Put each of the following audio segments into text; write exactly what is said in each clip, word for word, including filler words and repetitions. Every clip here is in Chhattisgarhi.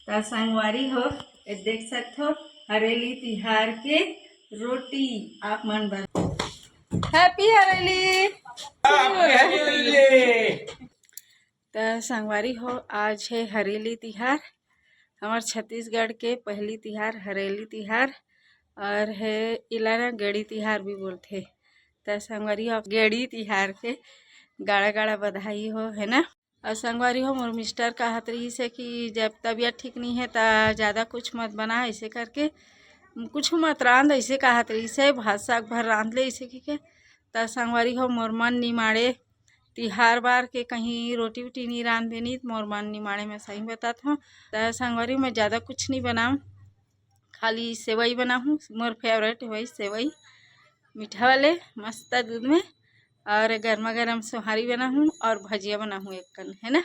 त संगवारी हो, ए देख सकथो हरेली तिहार के रोटी आप मन बर। Happy हरेली। त संगवारी हो, आज हे हरेली तिहार, हमर छत्तीसगढ़ के पहली तिहार हरेली तिहार, और हे इला ना गेड़ी तिहार भी बोलथे। त संगवारी हो, आप गेड़ी तिहार के गाड़ा गाड़ा बधाई हो, है ना। और संगवारी हो, मोर मिस्टर कहत रहिस हे कि जब तबीयत ठीक नहीं है त ज़्यादा कुछ मत बना, ऐसे करके कुछ मत रांध, ऐसे कहत रहिस हे, भात साग भर रांध ले, ऐसे कहिके। त संगवारी हो, मोर मन निमाड़े तिहार बार के कहीं रोटी उटी नहीं रांध देनी, त मोर मन निमाड़े, मैं सही बतात हूँ। त संगवारी, मैं ज़्यादा कुछ नहीं बनाऊँ, खाली सेवई बनाहूँ, मोर favourite हेवई सेवई, मीठा वाले, मस्त दूध में, और गर्मा गर्म सोहारी बनाहूँ और भजिया बनाहूँ एक कन, है ना।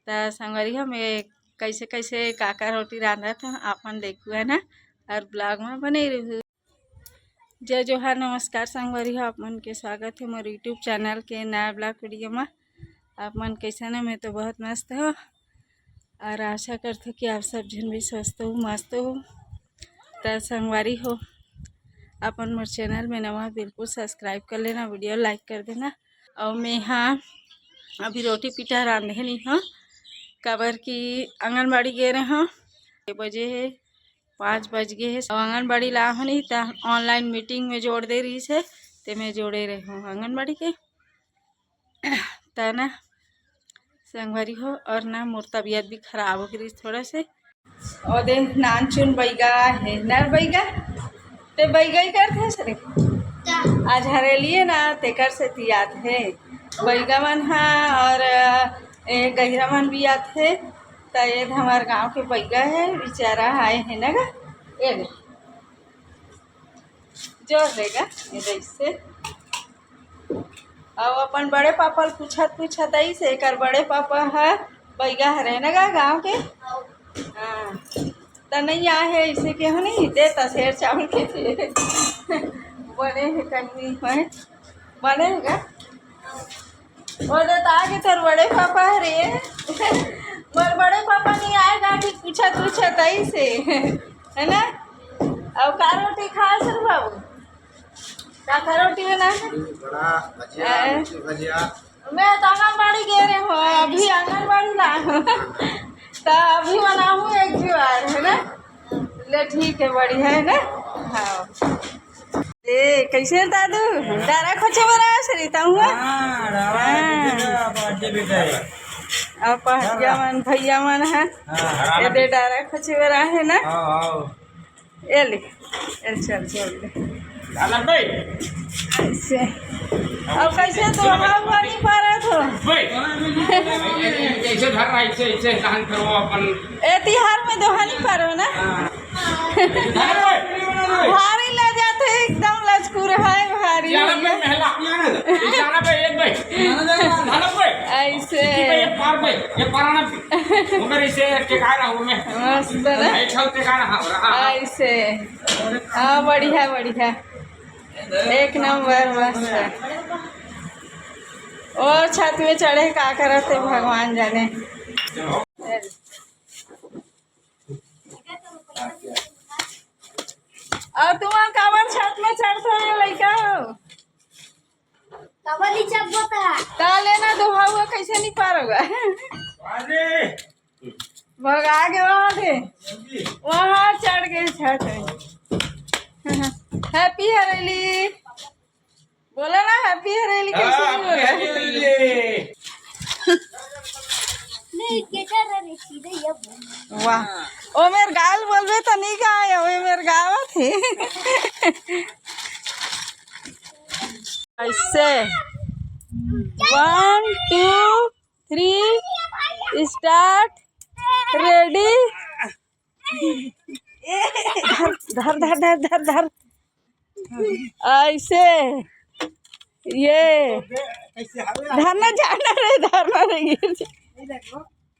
त संगवारी हो, मैं कैसे कैसे का का रोटी रांधत हूँ, आप मन देखू, है ना, और vlog में बने रहू। जय जोहार, नमस्कार संगवारी हो, आप मन के स्वागत है मोर YouTube channel के नया vlog video में। आप मन कैसन है? मैं तो बहुत मस्त हो और आशा करथो कि आप सब झन भी स्वस्थ हो, मस्त हो। त संगवारी हो, अपन मोर channel में नवा, बिल्कुल subscribe कर लेना, video like कर देना। और मैं हाँ अभी रोटी पीठा रांधे नहीं हो, काबर कि आंगनबाड़ी गे रहे हो, ये बजे है, पाँच बज गए है। और आंगनबाड़ी ला हो नहीं त online meeting में जोड़ दे रही से, ते मैं जोड़े रहे हूँ आंगनबाड़ी के। त ना संगवारी हो, और ना मोर तबीयत भी खराब हो गई थोड़ा से। और दे नान चुन बैगा है, नर बैगा, ते बैगा ही करत है सरे। आज हरेली है ना, तेकर से तियात है बैगा मन हा, और ए गहिरा मन भी आत है। त ये हमार गांव के बैगा है, बेचारा आए है ना गा, ये ले। जोर देगा, ये जैसे। अब अपन बड़े पापा ल पूछत पूछत आई से, एकर बड़े पापा ह बैगा हरे ना गा गांव के। हाँ, त नहीं आ है इसे के हो नहीं देता शेर चावल के थे। बड़े है कहीं है, बड़े है गा। ओ दे त आगे तोर बड़े पापा हरे। मोर बड़े पापा नहीं आएगा कि पूछत पूछत आई से, है ना। अब का रोटी खा सर बाबू? का का रोटी बना है? बड़ा भजिया, ए। मिर्ची भजिया। मैं तो आंगनबाड़ी गे रहे हूँ, अभी आंगनबाड़ी ला। त अभी बनाहूँ एक जुआर, है ना। ले ठीक है, बढ़िया है ना। हाँ। ए, कैसे दादू? डारा खोचे बर आस रे तहूँ? हाँ, डारा हाँ। खोचे बर आस रे। अब भैया मन, भैया मन है। हाँ, ये दे डारा खोचे बर आए है ना? हाँ, हाँ। ये ले, ये चल, चल ले। डाला भाई। ऐसे। अब कैसे तो हवा हुआ नहीं पा रहा था। भाई। ऐसे धर रहा, ऐसे, ऐसे दान करो अपन। ए, तिहार में दोहा नहीं पारो ना? हाँ। भारी ले जाते, एकदम लचकुर है भारी। यहाँ पे महला, यहाँ पे एक भाई, यहाँ पे भाई। ऐसे। ये पार भाई, ये पार आना। वो मेरे इसे टिका रहा हूँ मैं। मस्त ना? एक साल टिका रहा, रहा। ऐसे। हाँ, बढ़िया, बढ़िया। एक नंबर, मस्त है। और छत में चढ़े का करत है, भगवान जाने। और तुम काबर छत में चढ़ते हो, लड़का हो? काबर नहीं चढ़ पाता? ता लेना दोहा हुआ, कैसे नहीं पारोगा? अरे! भगा के वहाँ थे, वहाँ चढ़ के छत है। Happy हरेली। बोला ना, Happy हरेली कैसे हाँ, नहीं बोला? Happy हरेली। नहीं, के कर रहे सीधे ये बोल। वाह, ओ मेर गाल बोलबे तो नहीं गाय, ओ मेर गावत है। ऐसे, one, two, three, start, ready। धर, धर, धर, धर, धर। ऐसे, ये। धरना, जाना रे, धरना रे, गिर जा।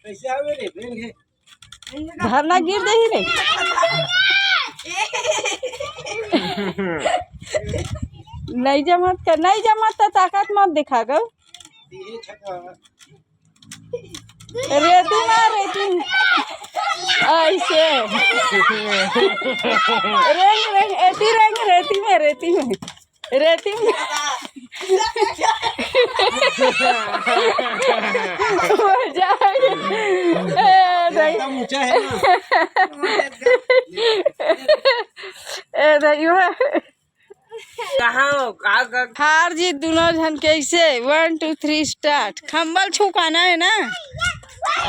कैसे आवे रे, बेंग है। धरना गिर दे ही नहीं। नहीं जमत कर, नहीं जमत तो ताकत मत दिखा गो। रेती मार, रेती। ऐसे। रेंग, रेंग, एती रेंग, रेती में, रेती में, रेती में। हो जाए। ए, दाई। एकदम ऊंचा है ना। ए, दाई, कहाँ हो? का, का? हार जीत दोनों झन कैसे? One, two, three, start। खम्बल छुकाना है ना,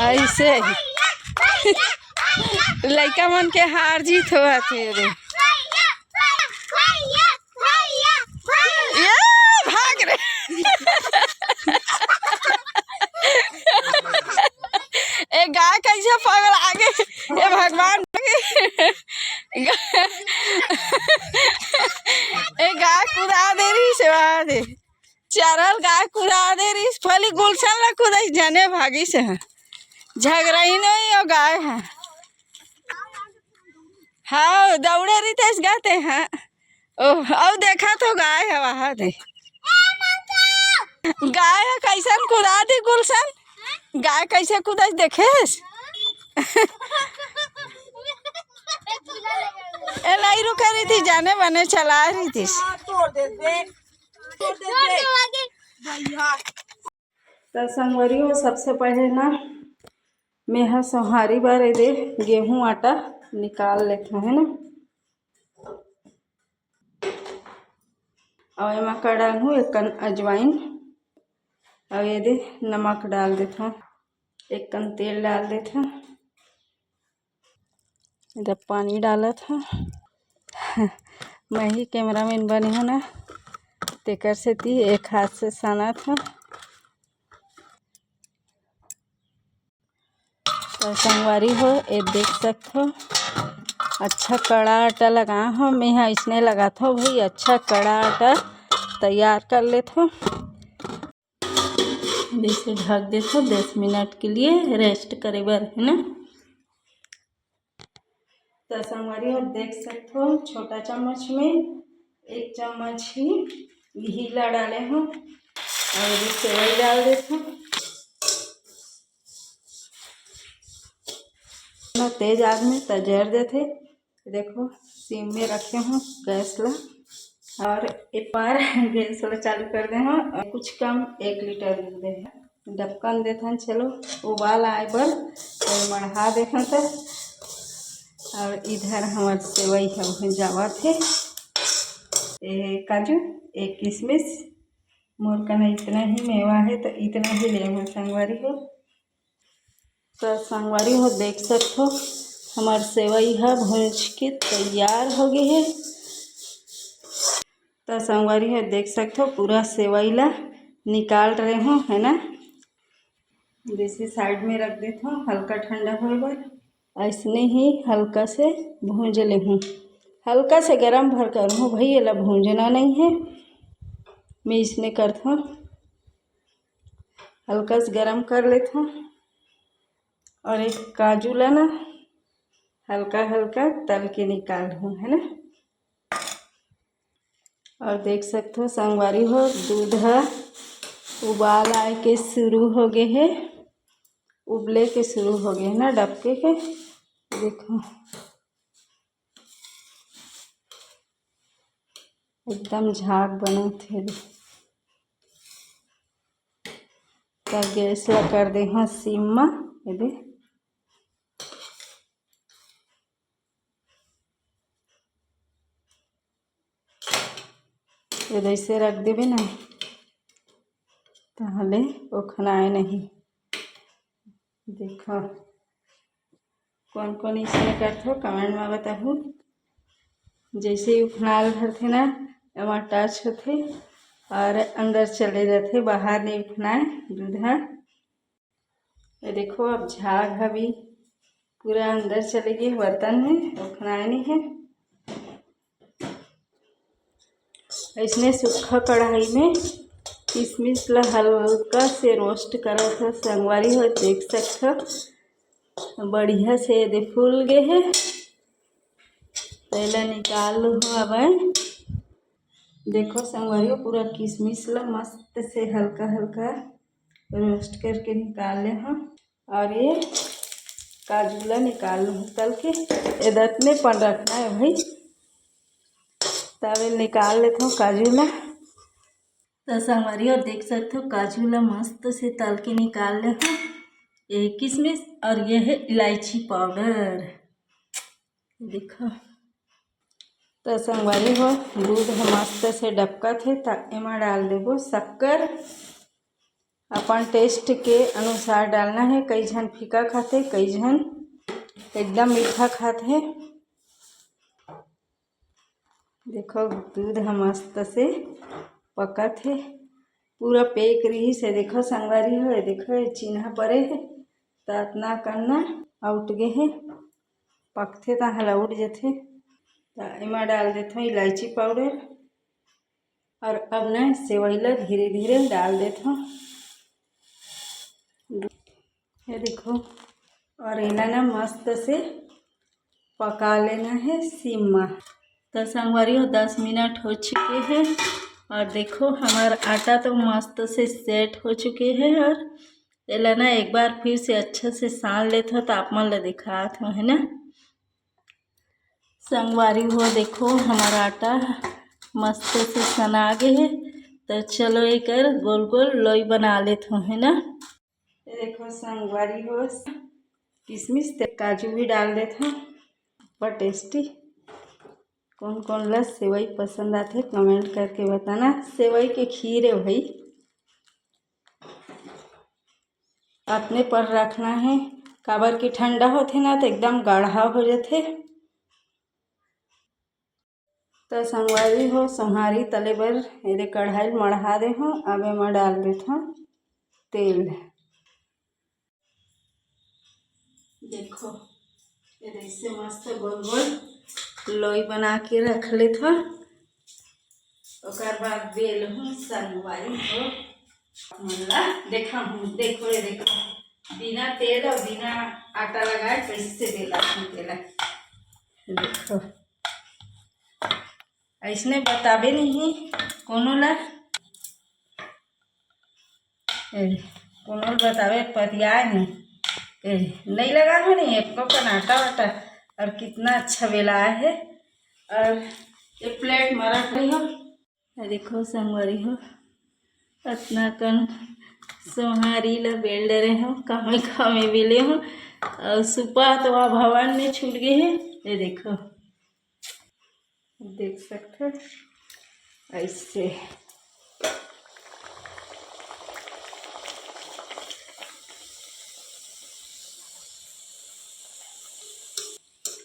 ऐसे। लइका मन के हार जीत होवत हे रे। ये भाग रे। ए गाय कैसे पगला गे? ए भगवान। ए गाय कुदा दे रहिस हे, वहाँ दे। चरल गाय कुदा दे रहिस, फली गुलशन ला कुदाइस, जने भागिस हे। झगरहिन होही ओ गाय हे। हाँ, दौड़े रहितेस गा ते, हाँ। ओ, अउ देखा तो गाय हे, वहाँ दे। गाय हे, कैसन कुदा दी गुलशन? गाय कैसे कुदाइस देखेस? ए, नहीं रुका रहितिस, जने बने चला रहितिस। तोड़ दे दे, तोड़ दे दे। भैया। त संगवारी हो, सबसे पहले ना, मेहा सोहारी बर एदे गेहूं आटा निकाल लेथों, है ना। अउ एमा का डालहूं, एक कन अजवाइन, अउ एदे नमक डाल देथों, एक कन तेल डाल देथों। इधर पानी डालत हूँ। मैं ही कैमरामैन बने हूँ ना, तेकर सेती एक हाथ से सानत हूँ। तो संगवारी हो, ये देख सकत हो, अच्छा कड़ा आटा लगा हो। मैं हा इसने लगात हो भाई, अच्छा कड़ा आटा तैयार कर लेत हो। जैसे ढक देथो दस मिनट के लिए रेस्ट करे बर, है ना। तो संगवारी हो, देख सकत हो, छोटा चम्मच में एक चम्मच ही घी ला डाले हो अउ ये सेवई डाल देथो। ना तेज आग में त जर देथे। देखो, सिम में रखे हो गैस ला अउ एक बार गैस ला चालू कर दे हो अउ कुछ कम एक लीटर दूध दे हो। ढक्कन देथन, चलो उबाल आए बर, तो मढ़ा देथन त। अउ इधर हमर सेवई ह जावत हे। ए काजू, एक किसमिस, मोर कना इतना ही मेवा हे, तो इतना ही ले हो संगवारी हो। तो संगवारी हो, देख सकत हो, हमर सेवई ह भूंज के तैयार हो गे हे। तो संगवारी हो, देख सकत हो, पूरा सेवई ला निकाल रहे हो, है ना। जैसे साइड में रख देत हो हल्का ठंडा होए बर। ऐसने ही हल्का से भूंज लेहूँ, हल्का से गरम भर करहूँ भाई, एला भूंजना नहीं है। मैं इसने करत हूँ, हल्का से गरम कर लेत हूँ अउ एक काजू ला ना हल्का हल्का तल के निकाल हूँ, है ना। अउ देख सकत हो संगवारी हो, दूध ह उबाल आए के शुरू हो गे हे, उबले के शुरू हो गे हे ना, डबके के। देखो, एकदम झाग बनत हे। त गैस ला कर दे हूँ सिम म, ये दे। ये जैसे रख देबे ना, ताहले ओखनाए नहीं। देखो, कौन कौन इसने करथो, कमेंट में बताहू। जैसे ही उफनाल धरथे ना, एमा टच होथे अउ अंदर चले जाथे, बाहर नहीं उफनाए दूध ह। ये देखो, अब झाग ह भी पूरा अंदर चले गे बर्तन में, उफनाए नहीं है। इसने सूखा कढ़ाई में किसमिस ला हल्का से रोस्ट करत ह संगवारी हो, देख सकत हो बढ़िया से एदे फूल गे हे। पहले निकाल लूँ अब। देखो संगवारी हो, पूरा किसमिस ला मस्त से हल्का हल्का रोस्ट करके निकाल ले हूँ। अउ ये काजू ला निकाल लूँ तल के। एदतने पन रखना है भाई, तब एला निकाल लेथों काजू ला। तो संगवारी हो, देख सकथो, काजू ला मस्त से तल के निकाल लेथों। ये किशमिश और ये है इलायची पाउडर। देखो, तो संगवारी हो, दूध ह मस्त से डबकत हे, त एमा डाल देबो शक्कर। अपन टेस्ट के अनुसार डालना है। कई झन फीका खाथे, कई झन एकदम मीठा खाथे। देखो, दूध ह मस्त से पकत हे, पूरा पेक रिहिस हे। देखो संगवारी हो, ये देखो, ये चिन्हा परे हे, त अतना कन ना आउट गे हे, पकथे त हला उठ जथे। त एमा डाल देथों इलायची पाउडर, और अब ना सेवई ला धीरे धीरे डाल देथों। ये देखो, और एला ना मस्त से पका लेना है सिम मा। तो संगवारी हो, दस मिनट हो चुके हैं और देखो, हमार आटा तो मस्त से सेट हो चुके हैं। और एला ना एक बार फिर से अच्छा से सान लेथों, तो आप मन ला दिखात हों, है ना। संगवारी हो, देखो, हमार आटा मस्त से सना गे हे। तो चलो, एकर गोल गोल लोई बना लेथों, है ना। ये देखो संगवारी हो, किशमिश ते काजू भी डाल देथों, super tasty। कौन कौन ला सेवई पसंद आथे, comment करके बताना। सेवई के खीर है भाई, अपने पर रखना है, काबर कि ठंडा होथे ना, तो एकदम गाढ़ा हो जाथे। तो संगवारी हो, सोहारी तले बर एदे कढ़ाई ल मढ़ा दे हों। अब एमा डाल देथों तेल। देखो, एदे ऐसे मस्त गोल गोल लोई बना के रख लेथों। ओकर बाद बेल हूँ संगवारी हो, आप मन ला देखा हूँ। देखो, ये देखो, बिना तेल और बिना आटा लगाए कैसे बेला हूँ तेला। देखो, ऐसने बताबे नहीं कोनो ला, ए, कोनो ला बताबे पतियाए नहीं। ए, नहीं लगा है नहीं एको कन आटा वाटा, और कितना अच्छा बेला है। और ये प्लेट में रख रही हो। ये देखो संगवारी हो, अतना कन सोहारी ला बेल डरे हो, कामे कामे बेले हो, और सुपा तो वहाँ भवन में छूट गए है। ये देखो, देख सकते हो ऐसे।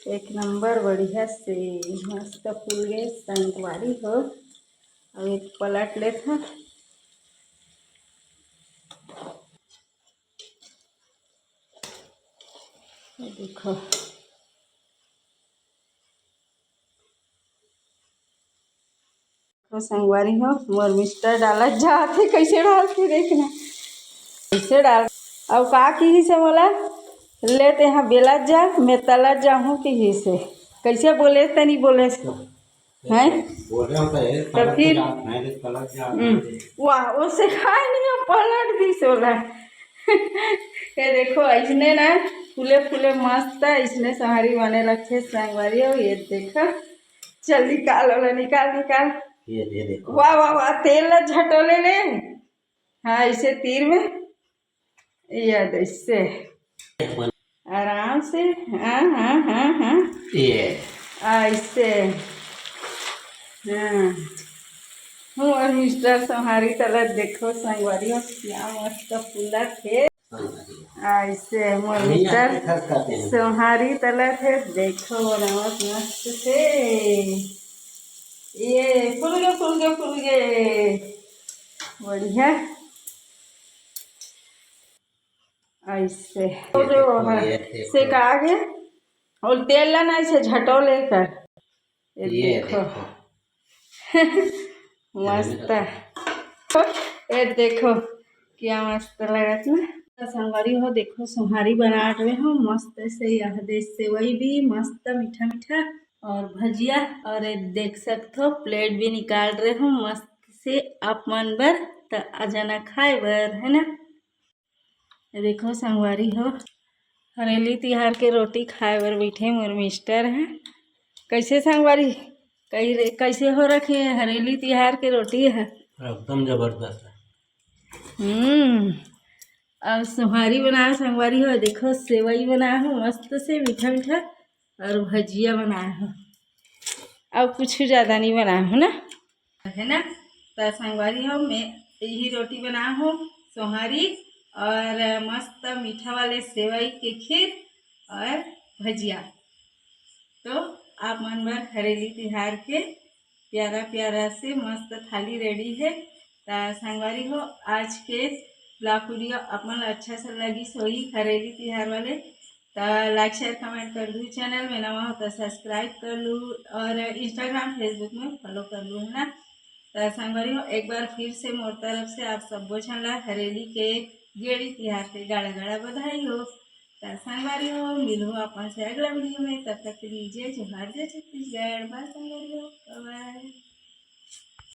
एक नंबर बढ़िया से मस्त फूल गए संगवारी हो। अब एक पलट लेथों। ये देखो, तो संगवारी हो, मोर मिस्टर डालत जात हे, कैसे डालथे देखना, कैसे डाल। अब का किहिस हे मोला, "ले तेहा बेलत जा, मैं तलत जाहूँ," किहिस हे। कैसे बोले, तनी बोले, हैं? बोले होता है, तो फिर? हम्म, वाह, वो सिखाए नहीं हो, पलट दी सोला। ये देखो, इसने ना फूले फूले मस्त, इसने सोहारी बने लगथे संगवारी हो। ये देखो, चल निकाल, ओला निकाल, निकाल। ये, ये देखो। वाह, वाह, वाह, तेल ला झटोले ले। हाँ, इसे तीर में, ये ऐसे। आराम से, हाँ, हाँ, हाँ, हाँ। ये। ऐसे। हाँ। मोर मिस्टर सोहारी तलत देखो संगवारी हो, क्या मस्त फूलत हे। ऐसे मोर मिस्टर सोहारी तलत हे, देखो बनावत मस्त से। ये फूल गे, फूल गे, फूल गे। बढ़िया। ऐसे। ये तो जो देखो, है, ये देखो। सेका गे। और तेल ला ना ऐसे झटो लेकर। ये ये देखो। देखो। मस्त। ये देखो, क्या मस्त लगत ना। तो संगवारी हो, देखो, सोहारी बनात रहे हो मस्त से। यह देश सेवई भी मस्त मीठा मीठा और भजिया, और ये देख सकथो, प्लेट भी निकाल रहे हो मस्त से आप मन बर। तो आ जाना खाए बर, है ना। ये देखो संगवारी हो, हरेली तिहार के रोटी खाए बर बैठे मोर मिस्टर ह। कैसे संगवारी, कही रे, कैसे हो रखे हरेली तिहार के रोटी ह? एकदम जबरदस्त है। हम्म। अब सोहारी बनाए संगवारी हो, देखो सेवई बनाए हो मस्त से मीठा मीठा, और भजिया बनाए हो, अब कुछ ज्यादा नहीं बनाए हो ना, है ना? तो संगवारी हो, मैं यही रोटी बनाए हो, सोहारी और मस्त मीठा वाले सेवई के खीर और भजिया। तो आप मन बर हरेली तिहार के प्यारा प्यारा से मस्त थाली रेडी है। त संगवारी हो, आज के ब्लॉग वीडियो अपन ला अच्छा से लगिस होही हरेली तिहार वाले, त लाइक शेयर कमेंट कर दू। चैनल में नवा हो तो सब्सक्राइब कर लू, और इंस्टाग्राम फेसबुक में फॉलो कर लू, है ना? त संगवारी हो, एक बार फिर से मोर तरफ से आप सब्बो झन ला हरेली के गेड़ी तिहार के गाड़ा गाड़ा बधाई हो। त संगवारी हो, मिलहू अपन से अगला वीडियो में। तब तक के लिए जय जोहार, जय छत्तीसगढ़। बाय संगवारी हो।